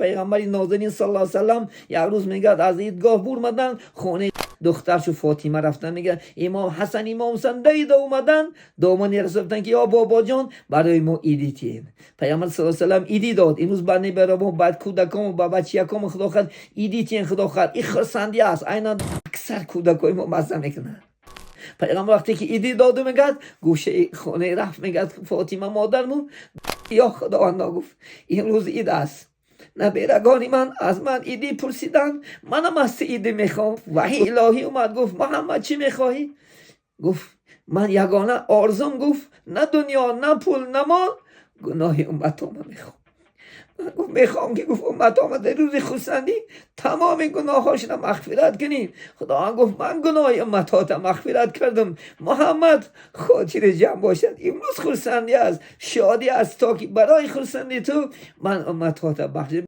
Пайғамбари нозанин саллаллоҳу алайҳи васаллам як рӯз, мегӯяд, аз идгоҳ бурмадан, хонаи духтаршу Фотима рафтан. Мегӯяд, имом Ҳасан, имом Ҳусайн давида омадан, домани Расул, гуфтанд ки: «Ё бобоҷон, барои мо идӣ тиҳед». Пайғамбар саллаллоҳу алайҳи васаллам идӣ дод. Имрӯз ба неберамо, ба кӯдакомо, ба бачиякомо, худо хоҳад, идӣ тиҳен, худо хоҳад. Ин хурсандӣ аст, айнан аксар кӯдакои мо мазза мекунанд. Пайғамбар вақте ки идӣ доду, мегӯяд, гӯшаи хонаи рафт, мегӯяд, Фотима модармон: «Ё Худовандо, — гуфт, — имрӯз ид аст, наберагони ман аз ман идӣ пурсиданд, манам аз ту идӣ мехоҳам». Ваҳи илоҳӣ омад, гуфт: «Муҳаммад, чӣ мехоҳӣ?» Гуфт: «Ман ягона орзум, — гуфт, — на дунё, на пул, на мол, гуноҳи умматома мехоҳам». Гуфт: «Мехоҳам ки, — гуфт, — умматома дар рӯзи хурсандӣ тамоми гуноҳҳошона мағфират кунӣ». Худованд гуфт: «Ман гуноҳи умматота мағфират кардам, Муҳаммад, хотири ҷамъ бошад, имрӯз хурсандӣ аст, шодӣ аст, то ки барои хурсандии ту ман умматота бахшидам».